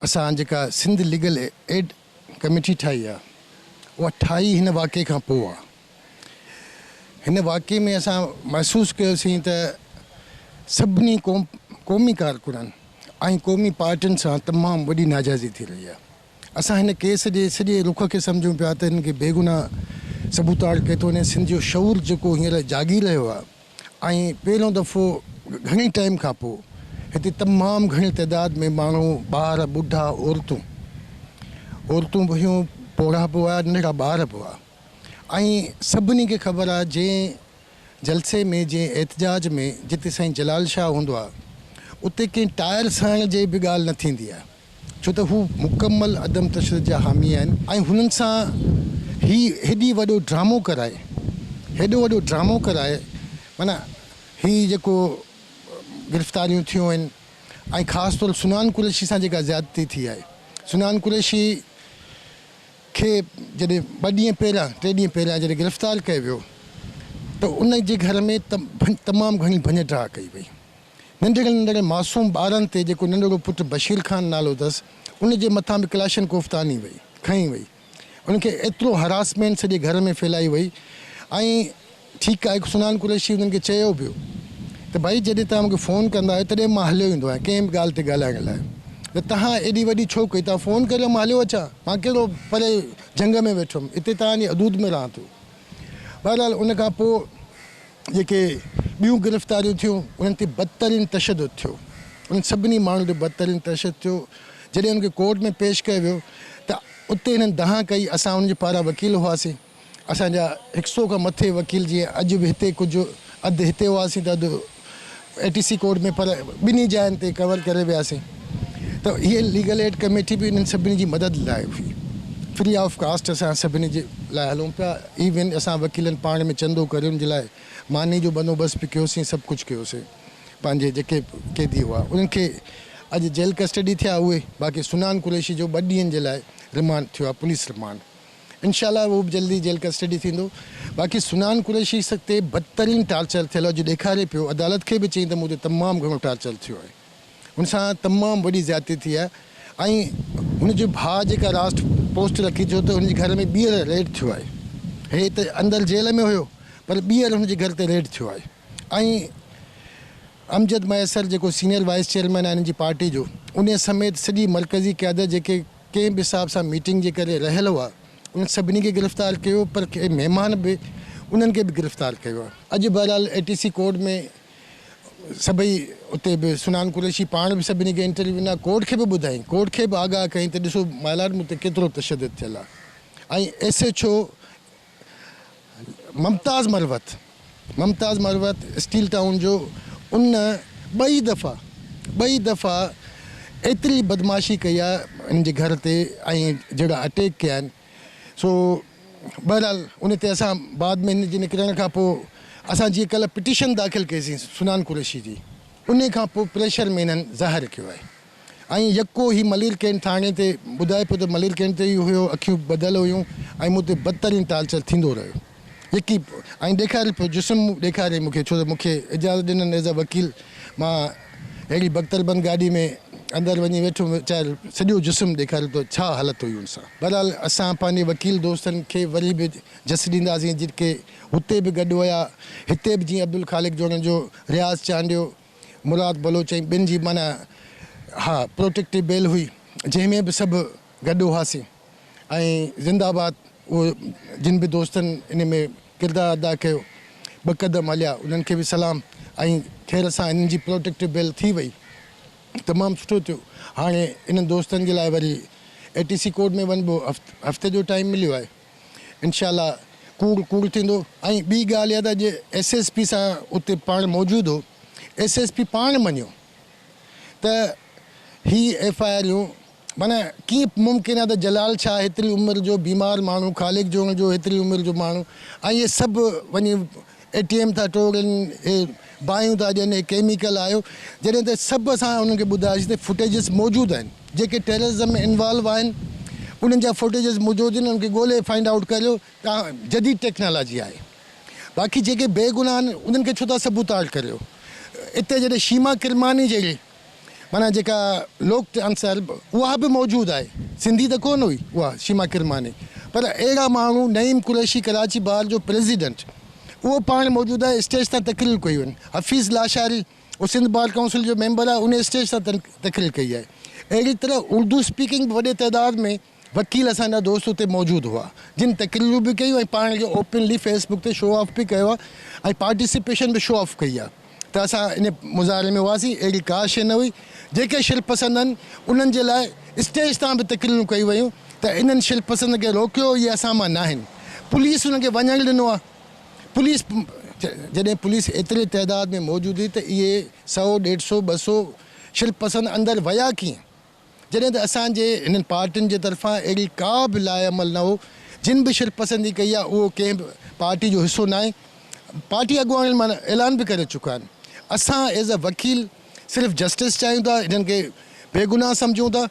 اسان جيڪا Sindh legal aid committee ٺاهي آهي اها ٺاهي هن واقعي کان پوء آهي. هن واقعي ۾ اسان محسوس ڪيوسين ته سڀني قومي ڪارڪنن ۽ قومي پارٽين سان تمام وڏي ناجائزي ٿي رهي آهي. اسان هن ڪيس جي سڄي رخ کي سمجهون پيا ته هن کي بيگناهه سبوتاڙ ڪيو ٿو وڃي. سنڌ جو شعور جيڪو هينئر جاڳي رهيو آهي ۽ پهريون دفعو گهڻي ٽائيم کان پوء هتي تمام گهڻي تعداد ۾ ماڻهو، ٻار، ٻڍا، عورتون، عورتون به هيون، پوڙها به هئا، ننڍڙا ٻار به هئا ۽ سڀني کي خبر آهي جنهن جلسي ۾ جنهن احتجاج ۾ جتي سائين جلال شاهه هوندو آهي اتي ڪنهن ٽائر سهڻ جي به ڳالهه نه ٿيندي آهي. ڇو ته هو مڪمل عدم تشدد جا حامي آهن ۽ هنن سان هي هيڏي وڏو ڊرامو ڪرائي هيڏو وڏو ڊرامو ڪرائي معنيٰ هي جيڪو گرفتاريون ٿيون آهن ۽ خاص طور سنان قريشي سان جيڪا زيادتي ٿي آهي سنان قريشي کي جڏهن ٻه ڏينهن پهريان ٽي ڏينهن پهريان جڏهن گرفتار ڪيو ويو ته ان جي گهر ۾ تمام گهڻي ڀڃ ڊاهه ڪئي وئي. ننڍڙن ننڍڙن معصوم ٻارن تي جيڪو ننڍڙو پٽ بشير خان نالو اٿس ان جي مٿان به ڪلاشن ڪوف تاني وئي کنئي وئي ان کي ايترو هراسمينٽ سڄي گهر ۾ ڦهلائي وئي ۽ ٺيڪ آهي سنان قريشي انهن کي چيو به ته ڀائي جڏهن توهان مونکي فون ڪندا آهيو تڏهن مان هليو ايندو آهيان ڪنهن به ڳالهه تي ڳالهائڻ لاء ته توهان ايڏي وڏي ڇو ڪئي توهان فون ڪريو مان هليو اچان مان ڪهڙو پري جهنگ ۾ ويٺو هيم اتي توهان جي حدود ۾ رهان ٿو بهرحال ان کان پوء جيڪي ٻيون گرفتاريون ٿيون انهن تي بدترين تشدد ٿيو انهن سڀني ماڻهن تي بدترين تشدد ٿيو جڏهن انهن کي ڪورٽ ۾ پيش ڪيو ويو ته اتي هنن دانهن ڪئي اسان انهن جي پاران وڪيل هئاسين اسان جا هڪ سو کان مٿي وڪيل جيئن اڄ به هتي ڪجهه اڌ هتي هئاسين ته اڌ اي ٽي سي ڪورٽ ۾ پر ٻنهي جاين تي ڪور ڪري وياسين ته هيء ليگل ايڊ ڪميٽي به انهن سڀني جي مدد لاء هئي. فري آف ڪاسٽ اسان سڀني جي لاء هلون پيا. ايون اسان وڪيلن پاڻ ۾ چندو ڪري ان جي لاء ماني جو بندوبست به ڪيوسين سڀ ڪجهه ڪيوسين. پنهنجي جيڪي قيدي هئا انهن کي اڄ جيل ڪسٽڊي ٿيا اهي باقي سنان قريشي جو ٻه ڏينهن جي لاء رمانڊ ٿيو آهي پوليس رمانڊ. انشاء الله اهو به جلدي جيل ڪسٽڊي ٿيندو باقي سنان قريشي تي بدترين ٽارچر ٿيل اڄ ڏيکاري پيو عدالت کي به چئين ته مون تي تمام گهڻو ٽارچر ٿيو آهي هن سان تمام وڏي زيادتي ٿي آهي ۽ هن جو ڀاء جيڪا لاسٽ پوسٽ رکي ٿيو ته هن جي گهر ۾ ٻيهر ريڊ ٿيو آهي هي ته اندر جيل ۾ هيو پر ٻيهر هن جي گهر تي ريڊ ٿيو آهي ۽ امجد مهيسر جيڪو سينيئر وائيس چيئرمين آهي هن جي پارٽي جو ان سميت سڄي مرڪزي قيادت جيڪي ڪنهن به حساب سان ميٽنگ جي ڪري رهيل هئا انهن سڀني کي گرفتار ڪيو پر ڪي مهمان به انهن کي به گرفتار ڪيو آهي. اڄ بهرحال اي ٽي سي ڪورٽ ۾ سڀئي اتي به سنان قريشي پاڻ به سڀني کي انٽرويو ڏنا ڪورٽ کي به ٻڌائين ڪورٽ کي به آگاهه ڪيائين ته ڏسو مائلاڊ مون تي ڪيترو تشدد ٿيل آهي ۽ S H O Mumtaz Marwat, Mumtaz Marwat steel town جو ان ٻئي دفعا ٻئي دفعا ايتري بدمعاشي ڪئي آهي ان جي گهر تي ۽ جهڙا اٽيڪ ڪيا آهن سو بهرحال ان تي اسان بعد ۾ هن جي نڪرڻ کان پوء اسان جيئن ڪلهه پٽيشن داخل ڪئي سين سنان قريشي جي ان کان پوء پريشر ۾ هنن ظاهر ڪيو آهي. ۽ يڪو هي ملير ڪينٽ ٿاڻي تي ٻڌائي پيو ته ملير ڪينٽ تي ئي هيو، اکيون ٻڌل هيون ۽ مون تي بدترين ٽارچر ٿيندو رهيو. يڪي ۽ ڏيکاري پيو جسم ڏيکاري مون کي ڇو ته مون کي اجازت ڏنن ايز ا وڪيل مان اهڙي بڪتربند گاڏي ۾ اندر وڃي ويٺم ويچار سڄو جسم ڏيکاري ته ڇا حالت هئي ان سان. بهرحال اسان پنهنجي وڪيل دوستن کي وري به جس ڏينداسين جيڪي هتي به گڏ هيا هتي به جيئن عبدالخالق جوڻيجو، رياض چانڊيو، مراد بلوچ ۽ ٻين جي معنيٰ اھا پروٽيڪٽو بيل ھئي جنھن ۾ به سڀ گڏ ھئاسين ۽ زنده آباد اھو جن به دوستن ان ۾ ڪردار ادا ڪيو ٻه قدم ھليا انھن کي به سلام ۽ خير سان انھن جي پروٽيڪٽو بيل ٿي وئي تمام سٺو ٿيو ھاڻي انھن دوستن جي لاء وري اي ٽي سي ڪورٽ ۾ وڃبو ھفتي جو ٽائيم مليو آھي. انشاء الله ڪوڙ ڪوڙ ٿيندو ۽ ٻي ڳالهه اها ته اڄ ايس ايس پي سان اتي پاڻ موجود هو ايس ايس پي پاڻ مڃيو ته هي ايف I آريون معنيٰ ڪيئن ممڪن آهي ته جلال شاهه هيتري عمر جو بيمار ماڻهو خالق جوڻ جو هيتري عمر جو ماڻهو ۽ اهي سڀ وڃي اي ٽي ايم ٿا ٽوڙين اهي باهيون ٿا ڏين اهي ڪيميڪل آيو جڏهن ته سڀ اسان انهن کي ٻڌايوسين ته فوٽيجز موجود آهن جيڪي ٽيررزم ۾ انوالو آهن انهن جا فوٽيجز موجود آهن انهن کي ڳولي فائنڊ آئوٽ ڪريو ته جديد ٽيڪنالاجي آهي باقي جيڪي بي گناهه آهن انهن کي ڇو ٿا سبوتاژ ڪريو اتي جڏهن شيما ڪرماني جهڙي معنيٰ جيڪا لوڪ ڊانسر اها به موجود آهي سنڌي ته ڪونه هئي اها شيما ڪرماني پر اهڙا ماڻهو نعيم قريشي ڪراچي بار جو پريزيڊنٽ اهو پاڻ موجود آهي اسٽيج تان تقرير ڪيون آهن حفيظ لاشاري اهو سنڌ بار ڪائونسل جو ميمبر آهي ان اسٽيج تان تقرير ڪئي آهي اهڙي طرح اردو اسپيڪنگ به وڏي تعداد ۾ وڪيل اسان جا دوست اتي موجود هئا جن تقريرون به ڪيون ۽ پاڻ کي اوپنلي فيس بڪ تي شو آف به ڪيو آهي ۽ پارٽيسپيشن به شو آف ڪئي آهي ته اسان ان مظاهري ۾ هئاسين اهڙي ڪا شيء نه هئي جيڪي شرپسند آهن انهن جي لاء اسٽيج تان به تقريرون ڪيون ويون ته انهن شرپسند کي روڪيو اهي اسان مان ناهن پوليس انهن کي وڃڻ ڏنو آهي پوليس جڏهن پوليس ايتري تعداد ۾ موجود هئي ته اهي سئو ڏيڍ سئو 200 شرپسند اندر ويا ڪيئن؟ جڏهن ته اسان جي هنن پارٽين جي طرفان اهڙي ڪا به لاء عمل نه هو، جن به شرپسندي ڪئي آهي اهو ڪنهن به پارٽي جو حصو ناهي، پارٽي اڳواڻن معنيٰ اعلان به ڪري چڪا آهن، اسان ايز اي وڪيل صرف جسٽس چاهيون ٿا، هنن کي بيگناهه سمجهون ٿا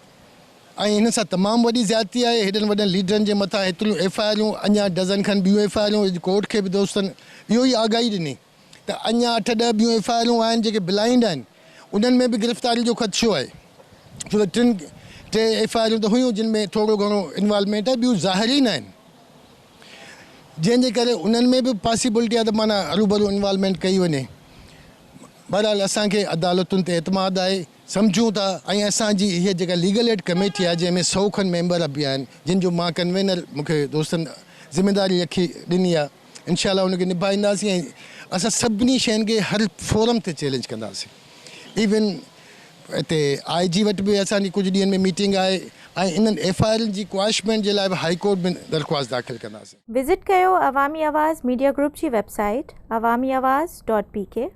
۽ هنن سان تمام وڏي زيادتي آهي، هيڏن وڏن ليڊرن جي مٿان هيتريون ايف I آريون، اڃا ڊزن کن ٻيون ايف I آريون، اڄ ڪورٽ کي به دوستن اهو ئي آگاهي ڏني. ته اڃا اٺ ڏهه ٻيون ايف I آرون آهن جيڪي بلائنڊ آهن انهن ۾ به گرفتاري جو خدشو آهي ڇو ته ٽن ٽي ايف I آرون ته هيون جن ۾ ٿورو گهڻو انوالومينٽ آهي ٻيون ظاهر ئي نه آهن جنهن جي ڪري انهن ۾ به پاسيبلٽي آهي ته معنيٰ هروڀرو انوالومينٽ ڪئي وڃي بهرحال اسان کي عدالتن تي اعتماد آهي سمجهون ٿا ۽ اسان جي هيء جيڪا ليگل ايڊ ڪميٽي آهي جنهن ۾ سئو کن ميمبر به آهن جن جو مان ڪنوينر مون کي دوستن ذميداري رکي ڏني آهي انشاء الله ان کي نڀائينداسين ۽ اسان سڀني شين کي هر فورم تي چئلينج ڪنداسين ايون هتي آء جي وٽ به اسان جي ڪجهه ڏينهن ۾ ميٽنگ آهي ۽ انهن ايف I آرن جي ڪواشمينٽ جي لاء به هائي ڪورٽ ۾ درخواست داخل ڪنداسين. وزٽ ڪيو عوامي آواز ميڊيا گروپ جي website Awami Awaz dot P K.